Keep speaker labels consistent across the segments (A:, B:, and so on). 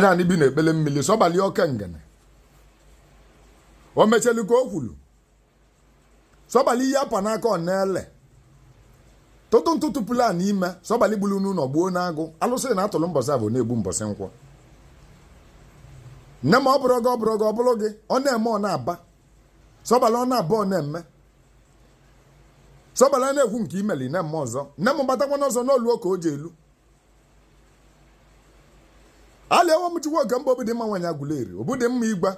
A: Naanị bi n'ekpele mmiri sọbalị oke ngene o mechelu ka o kwuru sọbalị ihe apa n'aka ọ na-ele tụtụ ntụtụ pụla n'ime sọbalị gburu n'ụlọ gbuo n'agụ alụsị na atụrụ mbọsị abụ na-egbu mbọsị nkwọ. Nne m, ọ bụrụ gị, ọ bụrụ gị, ọ bụrụ gị, ọ na-eme, ọ na-aba sọbalị, ọ na-aba, ọ na-eme sọbalị, a na-ekwu nke imeli na-eme ọzọ. Nne m, batakwa n'ọzọ n'oluo ka o ji elu alịawo m. Chukwu oke mba obi dị mma, nwaanyị Agụleri obu dị mma igwe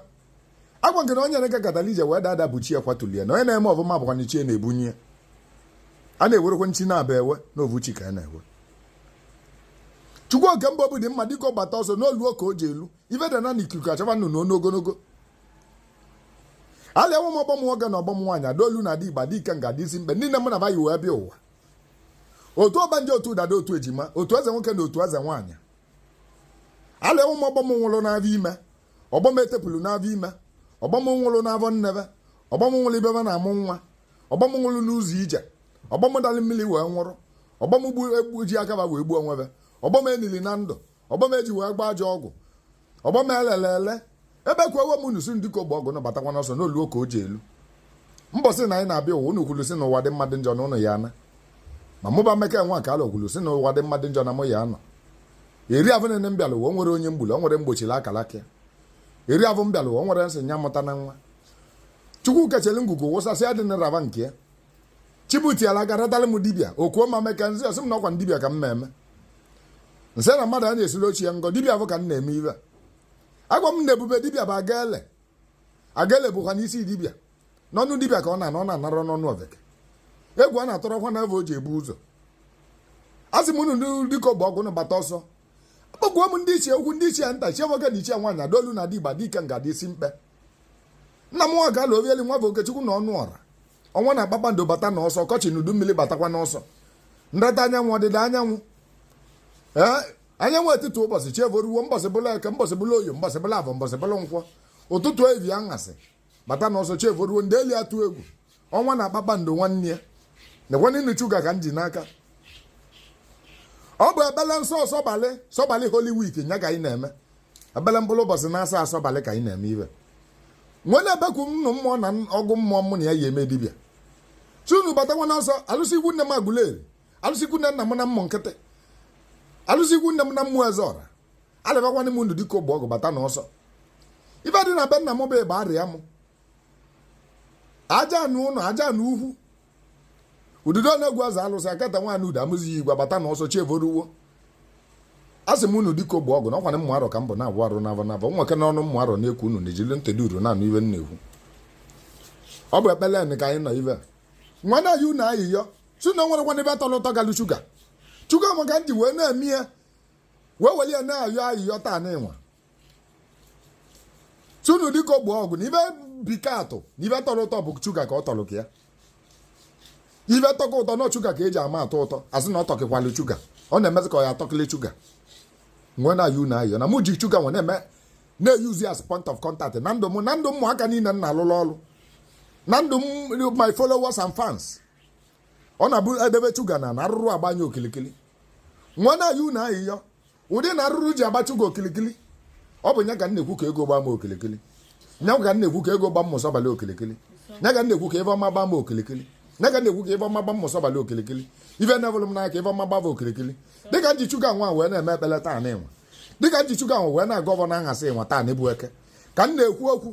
A: agwa nke na onye na gatara ije wee dada bụ chi ekwatulie na onye na-eme ọfụma bụkwa na chi na-ebunye ya. A na-ewerekwa nchi na-aba ewe na ovu chi ka a na-ewe. Chukwu oke mba obi dị mma, dịka ọ bata ọsọ n'oluo ka o ji elu ife dị na ikuku achọba nnụnụ onu ogologo. Alịawo m ọgbọ m nwoke na ọgbọ m nwaanyị, adaolu na adị igba dị ike nga adị isi mkpe ndị nne m na bayi wee bịa ụwa, otu ọgbanje, otu dada, otu ejima, otu eze nwoke na otu eze nwaanyị. Alịawo m ọgbọ m nwụrụ n'avọ ime, ọgbọ m etepụrụ n'avọ ime, ọgbọ m nwụrụ n'avọ nnebe, ọgbọ m nwụrụ ibebe na-amụ nwa, ọgbọ m nwụrụ n'ụzọ ije, ọgbọ m dara mmiri wee nwụrụ, ọgbọ m gbu egbu ji akaba wee gbuo onwebe, ọgbọ m enili na ndụ, ọgbọ m eji wee gbaa ajọ ọgwụ, ọgbọ m elele ele ebe kwewe m unu si ndị ka ogbe ọgụ na batakwa n'ọsọ n'oluo ka o ji elu. Mbọsị na anyị na-abịa ụwa, unu kwuru si na ụwa dị mma dị njọ na ụnụ ya ana, ma mụba Meka nwa ka alọ kwuru si na ụwa dị mma dị njọ na mụ ya anọ. Eri avụ nene m bịara ụwa, o nwere onye mgbulu, o nwere mgbochiri akara aka ya. Eri avụ m bịara ụwa, o nwere nsị nya mụta na nwa. Chukwu kechele ngwugwu wụsasị ya dị n'raba nke ya. Chibutiala aka ratara m dibịa okwuo ma meka nzi ọsị m na ọkwa dibịa ka m na-eme nsị na mmadụ a na-esiri ochie ngọ dibịa bụ ka m na-eme ibe agwa m na ebube dibịa bụ agele agele bụkwa n'isi dibịa n'ọnụ dibịa ka ọ na-ana, ọ na-anara n'ọnụ oveke egwu a na-atọrọkwa na ebe o ji ebu ụzọ. A sị m unu dịka ogbe ọgwụ na bata ọsọ. Akpọkwuo m ndị ichie ukwu, ndị ichie nta, ichie nwoke na ichie nwaanyị, adaolu na adịgba dike nga dị isi mkpe. Nna m nwa gala ovieli nwa bụ Okechukwu na ọnụ ọra ọnwa na kpakpando bata n'ọsọ, ọkọchị na udu mmiri batakwa n'ọsọ, nrata anyanwụ, ọdịda anyanwụ, ee, anyanwụ etiti ụbọchị, chi evoruwo, mbọsị bụla eke, mbọsị bụla oyo, mbọsị bụla avọ, mbọsị bụla nkwọ, ụtụtụ evi aṅasị bata n'ọsọ, chi evoruwo, ndị eli atụ egwu ọnwa na kpakpando nwanne ya nekwana inu chuga ka m ji n'aka. Ọ bụ ebele nsọ sọbalị sọbalị Holy Week nya ka anyị na-eme ebele mbụlụ ụbọchị na-asa asọbalị ka anyị na-eme ibe nwee na-ebekwu nnụ mmụọ na ọgụ mmụọ mụ na ya yi eme dibịa tunu batakwa n'ọsọ. Alụsị ikwu nne m Agụleri, alụsị ikwu nne nna m na mmụ nkịtị, alụsị ikwu nne m na mmụọ eze ọra alịbakwana m unu dịka ogbe ọgụ bata n'ọsọ. Ife dị na be nna m bụ ịgba arịa m aja anụ ụlọ aja anụ ukwu ududo na-egwu azụ alụsị akata nwaanyị udo amụzighị igwe bata n'ọsọ, chi evoruwo. A sị m unu dịka ogbe ọgụ na ọkwana mmụ arọ ka m bụ na-abụ arụ n'avọ n'avọ nweke n'ọnụ mmụ arọ na-ekwu unu na-ejiri ntị uru na-anụ iwe m na-ekwu. Ọ bụ ekpele ka anyị nọ ibe nwa na-ayị unu ayịyọ si na o nwerekwana ebe tọrọ ụtọ galụ shuga shuga maka m ji wee na-eme ya wee were ya na-ayọ ayịyọ taa na ịnwa tunu dịka ogbe ọgụ na ibe bike atụ na ibe tọrọ ụtọ bụ shuga ka ọ tọrọ ka ya ibe tọkọ ụtọ na shuga ka eji ama atọ ụtọ. Asị na ọ tọkịkwalụ shuga, ọ na-emezi ka ọ ya atọkịlị shuga nwe na ayọ unu ayọ na mụ ji shuga nwe na-eme na-eyuzi as point of contact na ndụ m, na ndụ ụmụaka niile m na-alụlụ ọrụ, na ndụ m, my followers and fans. Ọ na-abụ edebe shuga na na arụrụ agbanye okilikili nwa na-ayọ unu ayịyọ ụdị na arụrụ ji agba shuga okilikili. Ọ bụ nya ka m na-ekwu ka ego gbaa m okilikili, nya ka m na-ekwu ka ego gbaa m sọbalị okilikili, nya ka m na-ekwu ka ife ọma gbaa m okilikili, nya ka m na-ekwu ka ife ọma gbaa m sọbalị okilikili, ife na-evụlụ m n'aka ka ife ọma gbava okilikili. Dịka m ji shuga nwa wee na-eme ekpele taa na ịnwa, dịka m ji shuga nwa wee na-agọ ọvọ na aghasị ịnwa taa na ebu eke ka m na-ekwu okwu,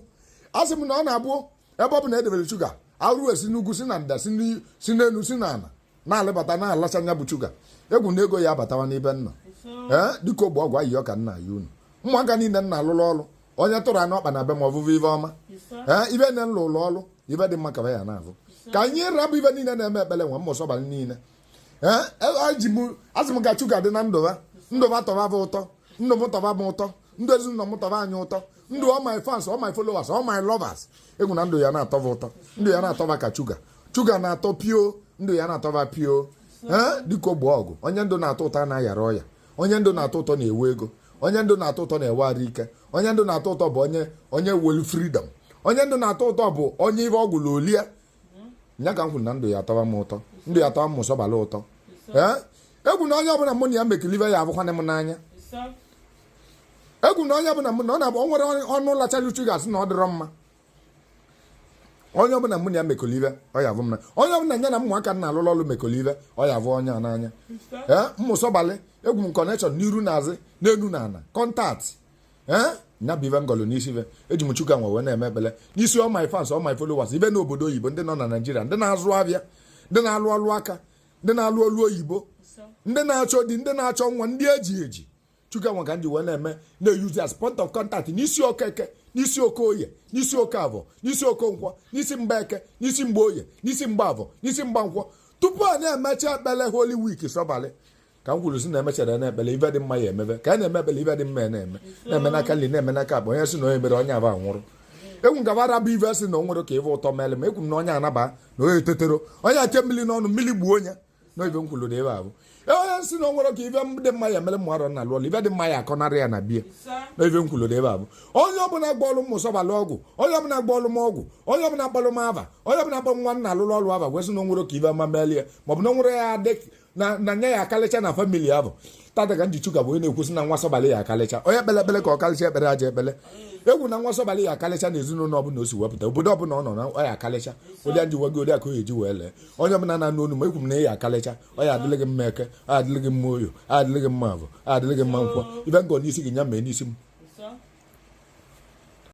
A: a sị m na ọ na-abụ ebe ọ bụ na edebere shuga arụ esi n'ugwu, si na ndịda, si n'elu, si n'ala na-alịbata na-alacha anya bụ shuga egwu na ego ya abatawa n'ibe nna ee dịka ogbe ọgwụ ayịyọ ka nna ya unu ụmụaka niile nna alụlụ ọrụ onye tụrụ anụ ọkpa na be ma ọvụvụ ife ọma ee ibe nne nlụ ụlọ ọrụ ibe dị mma ka ya na-avụ ka anyị rabụ ibe niile na-eme ekpere nwe mmụsọbalị niile ee asị m ka shuga dị na ndụ ha, ndụ ha tọba bụ ụtọ, ndụ m tọba m ụtọ, ndụ ezinụlọ m tọba anyị ụtọ, ndụ all my fans, all my followers, all my lovers. Egwu na ndụ ya na-atọba ụtọ, ndụ ya na-atọba ka shuga shuga na-atọ pio, ndụ ya na-atọba pio. Ee, dịka ogbe ọgụ, onye ndụ na-atọ ụtọ na-ayara ọya, onye ndụ na-atọ ụtọ na-ewe ego, onye ndụ na-atọ ụtọ na-ewe arụ ike, onye ndụ na-atọ ụtọ bụ onye onye welu freedom, onye ndụ na-atọ ụtọ bụ onye ife ọgwụ na olie nya ka m kwuru na ndụ ya atọba m ụtọ, ndụ ya atọba m sọbala ụtọ. Ee, egwu na onye ọbụla mụ na ya mekilive ya abụkwana m n'anya. Egwu na onye ọbụla mụ na ọ na-abụ o nwere ọnụ lachara uchu ga-asị na ọ dịrọ mma. Onye ọbụla mụ na ya mekọrọ ive, ọ ya avụ m na onye ọbụla ya na ụmụaka na-alụlụ ọlụ mekọrọ ive, ọ ya avụ onye a n'anya. Ee, mmụsọbalị egwu m connection n'iru na azụ, n'elu na ana, contact. Ee, nya bụ ive m gọlụ n'isi ive eji m Chukwu nwe wee na-eme ekpele n'isi all my fans, all my followers, ibe n'obodo oyibo, ndị nọ na Naijiria, ndị na-azụ abịa, ndị na-alụ ọlụ aka, ndị na-alụ ọlụ oyibo, ndị na-achọ di, ndị na-achọ nwa, ndị eji eji. Chukwu nwe ka m ji wee na-eme na-eyuzi as point of contact n'isi Okeke, n'isi Okoye, n'isi Okeavọ, n'isi Okonkwọ, n'isi Mgbeke, n'isi Mgboye, n'isi Mgbavọ, n'isi Mgbankwọ. Tupu a na-emecha ekpele Holy Week sọbalị, ka m kwuru si na emechara na ekpele, ife dị mma ya emebe. Ka a na-eme ekpele, ife dị mma ya na-eme, na-eme n'aka nri, na-eme n'aka akpa. Onye si na onye mere onye aba nwụrụ egwu nkaba rabụ ife si na o nwere ka ife ụtọ mere ma ekwu m na onye anaba na onye etetero, onye ache mmiri n'ọnụ, mmiri gbuo onye na ife m kwuru na ebe abụ onye si na o nwere ka ife dị mma ya mere mụ arọ na alụọlụ, ife dị mma ya akọnarị ya na bie na ife m kwuru na ebe abụ onye ọbụla gbọọlụ m sọbalụ ọgwụ, onye ọbụla gbọọlụ m ọgwụ, onye ọbụla kpọrọ m ava, onye ọbụla kpọrọ nwa nna alụlụ ọlụ ava, gwesị na o nwere ka ife ọma melie maọbụ na o nwere ya adị na nye ya akalịcha na family ahụ. Tata ka nji chuka bụ onye na-ekwusị na nwa sọbalị ya akalịcha. Onye kpele ekpele ka ọ kalịcha ekpere aja ekpele egwu na nwa sọbalị ya akalịcha na ezinụlọ ọbụla o si wepụta, obodo ọbụla ọ nọ na ọ ya akalịcha. Ụdị nji wego ụdị aka o eji wee lee onye ọbụla na-anụ onu ma ekwu m na ị ya akalịcha. Ọ ya adịlị gị mma eke, ọ ya adịlị gị mma oyo, ọ ya adịlị gị mma avọ, ọ ya adịlị gị mma nkwọ. Ife ngọ n'isi gị nya mee n'isi m.